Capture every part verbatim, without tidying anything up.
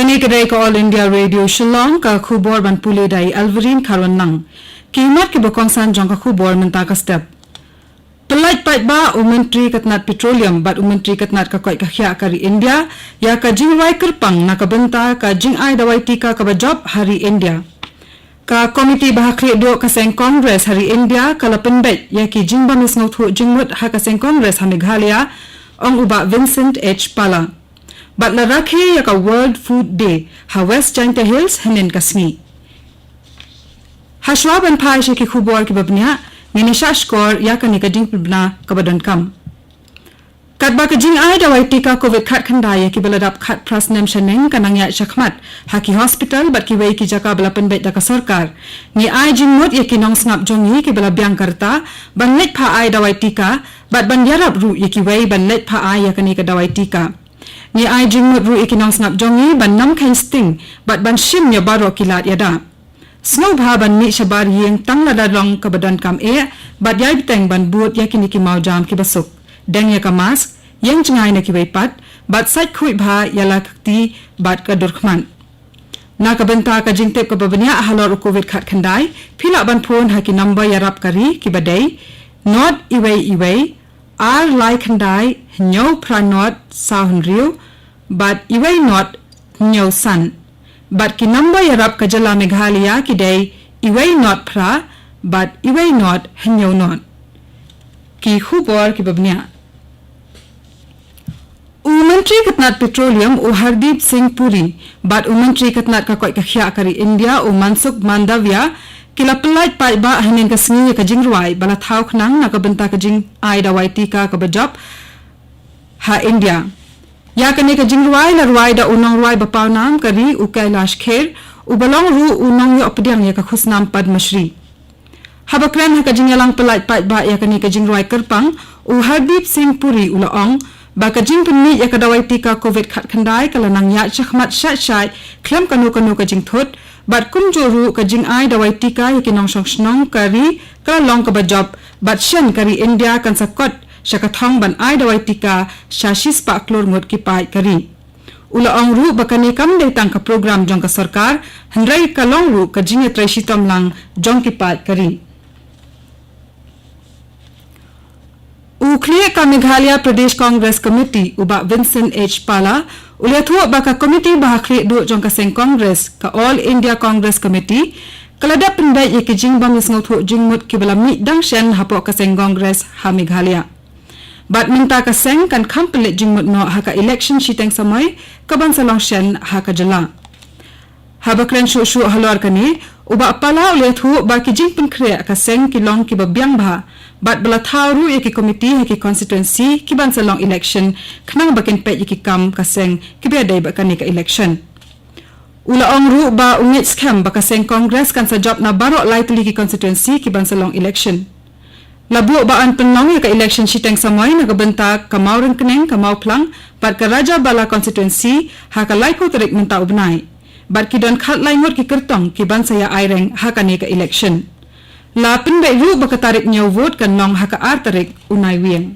Kane ka dei ka All India Radio Shillong, ka khubor ban pule da i Alverine Kharwanlang. Ki mat kiba kongsan jong ka khubor mynta ka step. Pyllait paidbah u Myntri ka tnat Petroleum bad u Myntri ka tnat ka koit ka khiah ka ri India ïa ka jingrwai kyrpang na ka bynta ka jingai dawai tika kaba jop ha ri India. Ka komiti ba ha khlieh duh ka seng Congress ha ri India ka la pynbeit ïa ki jingbym ïasngewthuh jingmut ha ka seng Congress ha Meghalaya, ong u Bah Vincent H Pala. Bad la rakhe ïa ka World Food Day ha West Jaintia Hills hynnin ka sngi. Hashwa ban phai sha ki khubor kiba bniah, ngin ïa shah shkor ïa kane ka jingpynbna kaba donkam. Katba ka jingai dawai tika Covid khatkhyndai ïa kiba la dap khatphra snem shaneng ka nang ïaid shakhmat ha ki hospital bad kiwei ki jaka ba la pynbeit da ka sorkar, ngi ai jingmut ïa ki nongsngap jong ngi kiba la biang ka rta ban leit phah ai dawai tika bad ban ïarap ruh ïa kiwei ban leit phah ai ïa kane ka dawai tika. Ngi ai jingmut ruh ïa ki nongsngap jong ngi ban nym kheiñ sting bad ban shim ïa baroh ki lad ïada. Sngewbha ban mih shabar ïing tang lada long kaba donkam eh bad ïai bteng ban bud ïa kine ki mawjam kiba suk. Deng ïa ka mask, ïeng jngai na kiwei pat bad sait khuid bha ïa la ka kti bad ka dur khmat. Na ka bynta ka jingtip kaba bniah halor u Covid khatkhyndai, phi lah ban phone ha ki number ïarap ka ri kiba dei not iwei iwei ar lai khyndai hynñiew phra not saw hynriew bad iwei not hynñiew san. Bad ki number ïarap ka jylla Meghalaya ki dei iwei not phra bad iwei not hynñiew not. Ki khubor kiba bniah. U Myntri ka tnat Petroleum u Hardeep Singh Puri bad u Myntri ka tnat ka koit ka khiah ka ri India u Mansukh Mandaviya ki la pyllait paidbah hynnin ka sngi ïa ka jingrwai ba la thaw khnang na ka bynta ka jingai dawai tika kaba jop ha India. Ïa kane ka jingrwai la rwai da u nongrwai ba pawnam ka ri u Kailash Kher, uba long ruh u nongïoh pdiang ïa ka khusnam Padma Shri. Haba kren ha ka jingïalang pyllait paidbah ïa kane ka jingrwai kyrpang, u Hardeep Singh Puri u la ong ba ka jingpynmih ïa ka dawai tika Covid khatkhyndai ka la nang ïaid shakhmat shait shait khlem kano kano ka jingthut, bad kumjuh ruh ka jingai dawai tika ïa ki nongshong shnong ka ri ka la long kaba jop, bad shen ka ri India kan sa kot sha ka thong ban ai dawai tika sha shispah klur ngut ki paid ka ri. U la ong ruh ba kane kam dei tang ka program jong ka sorkar, hynrei ka long ruh ka jingïatrei shitom lang jong ki paid ka ri. U khlieh ka Meghalaya Pradesh Congress Committee u Bah Vincent H Pala u la ïathuh ba ka komiti ba ha khlieh duh jong ka seng Congress, ka All India Congress Committee, ka la dep pynbeit ïa ki jingbym ïasngewthuh jingmut kiba la mih dang shen hapoh ka seng Congress ha Meghalaya. Bad mynta ka seng kan kham pynleit jingmut noh ha ka election shiteng samoi kaban sa long shen ha ka jylla. Haba kren shuh shuh halor kane, u Bah Pala u la ïathuh ba ki jingpynkhreh ka seng ki long kiba biang bha bad ba la thaw ruh ïa ki komiti ha ki constituency kiban sa long election khnang ba kin peit ïa ki kam ka seng kiba ïadei bad kane ka election. U la ong ruh ba u ngeit skhem ba ka seng Congress kan sa jop na baroh lai tylli ki constituency kiban sa long election. La buh ba yn pynlong ïa ka election shiteng samoi na ka bynta ka Mawryngkneng, ka Mawphlang bad ka Rajabala constituency ha ka laiphew tarik mynta u bnai. Bad ki don khatlai ngut ki kyrtong kiban sa ïa aireng ha kane ka election. La pynbeit ruh ba ka tarik ñiew vote kan long ha ka ar tarik u Naiwieng.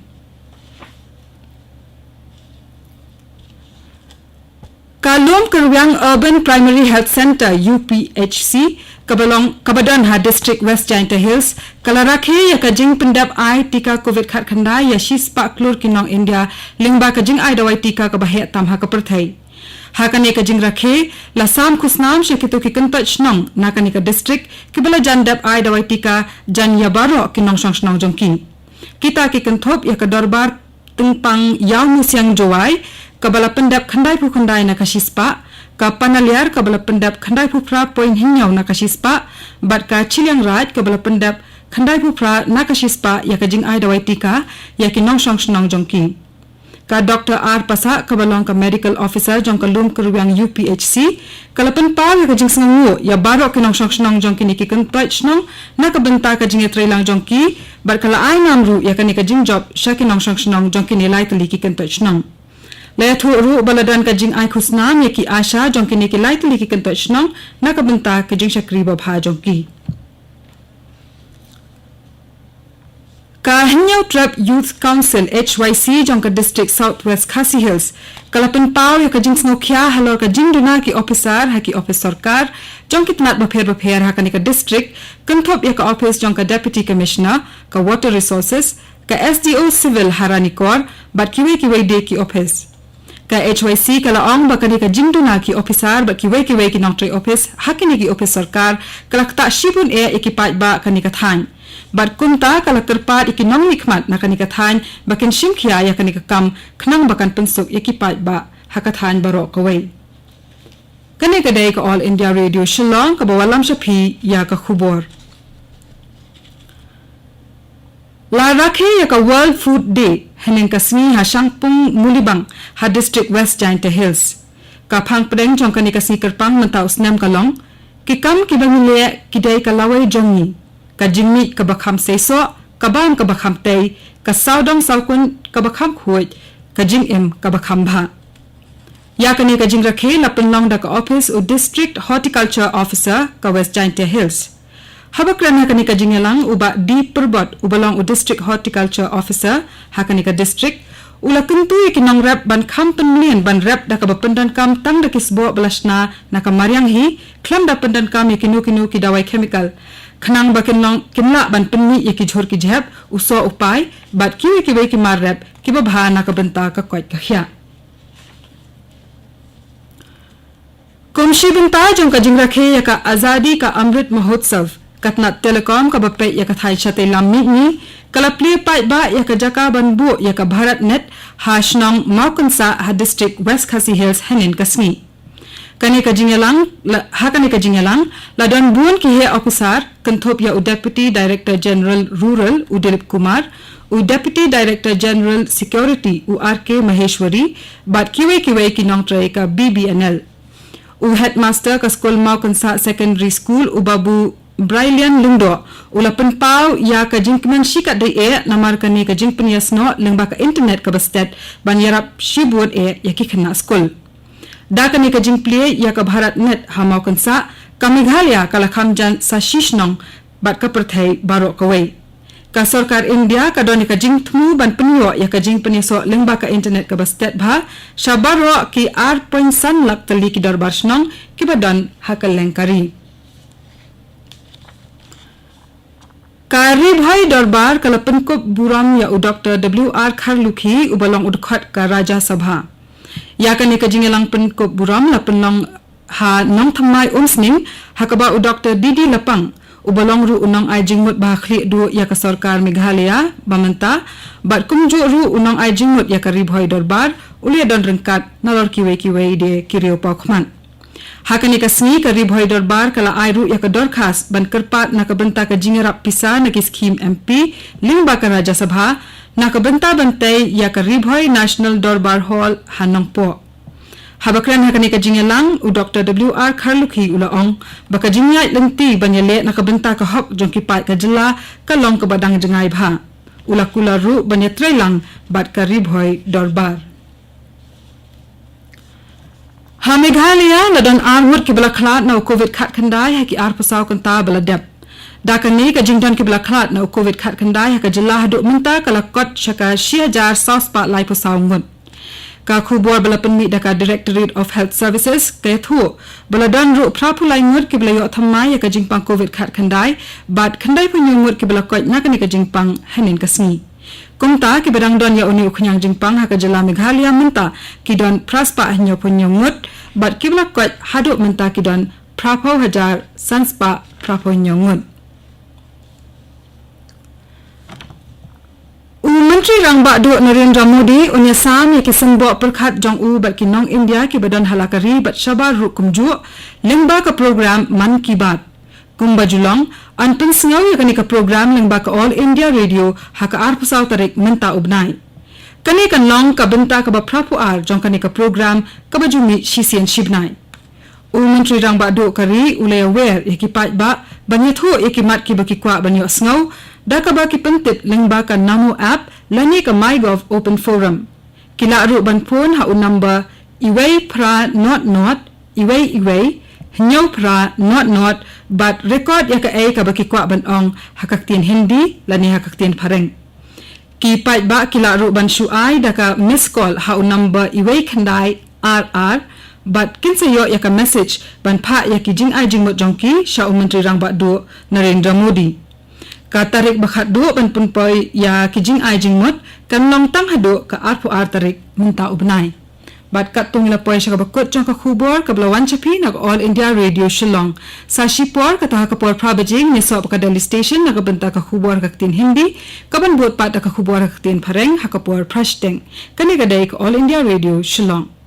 Ka Lum Kyrwiang Urban Primary Health Centre, U P H C, kaba long, kaba don ha District West Jaintia Hills, ka la rakhe ïa ka jingpyndep ai tika Covid khatkhyndai ïa shispah klur ki nong India lyngba ka jingai dawai tika kaba heh tam ha ka pyrthei. Ha kane ka jingrakhe, la sam khusnam sha kito ki kyntoit shnong na kane ka district kiba la jan dep ai dawai tika jan ïa baroh ki nongshong shnong jong ki. Kita ki kynthup ïa ka Dorbar Tyngpang Ïawmusiang Jowai, kaba la pyndep khyndaiphew khyndai na ka shispah, ka Panaliar kaba la pyndep khyndaiphew phra point hynñiew na ka shispah, bad ka Chilliangraij kaba la pyndep khyndaiphew phra na ka shispah ïa ka jingai dawai tika ïa ki nongshong shnong jong ki. Ka Doctor R Passah kaba long ka Medical Officer jong ka Lum Kyrwiang U P H C, ka la pynpaw ïa ka jingsngewnguh ïa baroh ki nongshong shnong jong kine ki kyntoit shnong na ka bynta ka jingïatreilang jong ki, bad ka la ai nam ruh ïa kane ka jingjop sha ki nongshong shnong jong kine lai tylli ki kyntoit shnong. La ïathuh ruh ba la don ka jingai khusnam ïa ki ASHA jong kine ki lai tylli ki kyntoit shnong na ka bynta ka jingshakri babha jong ki. Ka Hynñiewtrep Youth Council, H Y C, jong ka District South West Khasi Hills ka la pynpaw ïa ka jingsngewkhia halor ka jingduna ki ophisar ha ki ophis sorkar jong ki tnat bapher bapher ha kane ka district, kynthup ïa ka ophis jong ka Deputy Commissioner, ka Water Resources, ka S D O Civil ha Ranikor, bad kiwei kiwei de ki ophis. Ka H Y C ka la ong ba kane ka jingduna ki ophisar bad kiwei kiwei ki nongtrei ophis ha kine ki ophis sorkar ka la ktah shibun eh ïa ki paidbah kane ka thaiñ. Bad kumta ka la kyrpad ïa ki nongmihkhmat na kane ka thaiñ ba kin shimkhia ïa kane ka kam khnang ba kan pynsuk ïa ki paidbah ha ka thaiñ baroh kawei. Kane ka dei ka All India Radio Shillong kaba wallam sha phi ïa ka khubor. La rakhe ïa ka World Food Day hynnin ka sngi ha Shangpung Mulibang ha District West Jaintia Hills. Ka phang pdeng jong kane ka sngi kyrpang mynta u snem ka long, ki kam kiba ngi leh ki dei ka lawei jong ngi. Ka jingmih kaba kham seisoh, ka bam kaba kham tei, ka sawdong sawkun kaba kham khuid, ka jingim kaba kham bha. Ïa kane ka jingrakhe la pynlong da ka ophis u District Horticulture Officer ka West Jaintia Hills. Haba kren ha kane ka jingïalang u Bah D Pyrbot uba long u District Horticulture Officer ha kane ka district, u la kyntu ïa ki nongrep ban kham pynmlien ban rep da kaba pyndonkam tang da ki sboh ba la shna na ka mariang hi, khlem da pyndonkam ïa kino kino ki dawai chemical, khnang ba kin long kin lah ban pynmih ïa ki jhur ki jhep, u soh u pai bad kiwei kiwei ki mar rep kiba bha na ka bynta ka koit ka khiah. Kum shi bynta jong ka jingrakhe ïa ka Azadi Ka Amrit Mahotsav, ka tnat Telecom kaba peit ïa ka thaiñ shatei lam mihngi ka la plie paidbah ïa ka jaka ban buh ïa ka BharatNet ha shnong Mawkynsah ha District West Khasi Hills hynnin ka sngi. Kane ka jingïalang la, ha kane ka jingïalang la don bun ki heh ophisar, kynthup ïa u Deputy Director General Rural u Dilip Kumar, u Deputy Director General Security u R K Maheshwari, bad kiwei kiwei ki nongtrei ka B B N L. U Headmaster ka skul Mawkynsah Secondary School u Babu Brilliant Lyngdoh u la pynpaw ïa ka jingkmen shikatdei eh namar kane ka jingpynïasnoh lyngba ka internet kaba stet ban ïarap shibun eh ïa ki khynnah skul. Da kane ka jingplie ïa ka BharatNet ha Mawkynsah, ka Meghalaya ka la kham jan sa shi shnong bad ka pyrthei baroh kawei. Ka sorkar India ka don ïa ka jingthmu ban pynïoh ïa ka jingpynïasoh lyngba ka internet kaba stet bha sha baroh ki ar point san lak tylli ki dorbar shnong kiba don ha kylleng ka ri. Ka Ri Bhoi Dorbar ka la pynkup burom ïa u Doktor W R Kharlukhi uba long u dkhot ka Rajya Sabha. Ïa kane ka jingïalang pynkup burom la pynlong ha Nongthymmai Umsning, ha kaba u Doktor D D Lapang uba long ruh u nongai jingmut ba ha khlieh duh ïa ka sorkar Meghalaya ba mynta, bad kumjuh ruh u nongai jingmut ïa ka Ri Bhoi Dorbar u la ïadon ryngkat nalor kiwei kiwei de ki riew paw khmat. Ha kane ka sngi ka Ri Bhoi Dorbar ka la ai ruh ïa ka dorkhas ban kyrpad na ka bynta ka jingïarap pisa na ki skhim M P lyngba ka Rajya Sabha na ka bynta ban tei ïa ka Ri Bhoi National Dorbar Hall ha Nongpoh. Haba kren ha kane ka jingïalang, u Doktor W R Kharlukhi u la ong ba ka jingïaid lynti ban ïaleh na ka bynta ka hok jong ki paid ka jylla ka long kaba dang jngai bha. U la kular ruh ban ïatreilang bad ka Ri Bhoi Dorbar. Ha Meghalaya la don ar ngut kiba la khlad na u Covid khatkhyndai ha ki arphew saw kynta ba la dep. Da kane ka jingdon kiba la khlad na u Covid khatkhyndai ha ka jylla haduh mynta ka la kot sha ka shi hajar saw spah laiphew saw ngut. Ka khubor ba la pynmih da ka Directorate of Health Services ka ïathuh ba la don ruh phraphew lai ngut kiba la ïoh thymmai ïa ka jingpang Covid khatkhyndai bad khyndaiphew hynñiew ngut kiba la koit na kane ka jingpang hynnin ka sngi. Kumta kiba dang don ïa une u khñiang jingpang ha ka jylla Meghalaya mynta ki don phra spah hynñiewphew hynñiew ngut bad kiba la koit haduh mynta ki don phraphew hajar san spah phraphew hynñiew ngut. U Myntri Rangbah Duh Narendra Modi un ïasam ïa ki symboh pyrkhat jong u bad ki nong India kiba don ha la ka ri bad shabar ruh kumjuh lyngba ka program Mann Ki Baat. Kumba ju long, yn pynsngew ïa kane ka program lyngba ka All India Radio ha ka arphew saw tarik mynta u bnai. Kane kan long ka bynta kaba phraphew ar jong kane ka program kaba ju mih shisien shi bnai. U Myntri Rangbah Duh ka ri u la ïawer ïa ki paidbah ban ïathuh ïa ki mat kiba ki kwah ban ïohsngew da kaba ki pyntip lyngba ka Namo App lane ka MyGov Open Forum. Ki lah ruh ban phone ha u number iwei phra nod nod iwei iwei hynñiew phra nod nod bad record ïa kaei kaba ki kwah ban ong ha ka ktien Hindi lane ha ka ktien Phareng. Ki paidbah ki lah ruh ban shu ai da ka missed call ha u number uwei khyndai ar ar bad kin sa ïoh ïa ka message ban phah ïa ki jingai jingmut jong ki sha u Myntri Rangbah Duh Narendra Modi. Ka tarik ba khatduh ban pynpoi ïa ki jingai jingmut kan long tang haduh ka arphew ar tarik mynta u bnai. Bad katto ngi la poi sha kaba kut jong ka khubor kaba la wan sha phi na ka All India Radio Shillong. Sa shipor kata ha ka por phra baje ngin ïasoh bad ka Delhi Station na ka bynta ka khubor ha ka ktien Hindi, kaban bud pat da ka khubor ha ka ktien Phareng ha ka por phra shiteng. Kane ka dei ka All India Radio Shillong.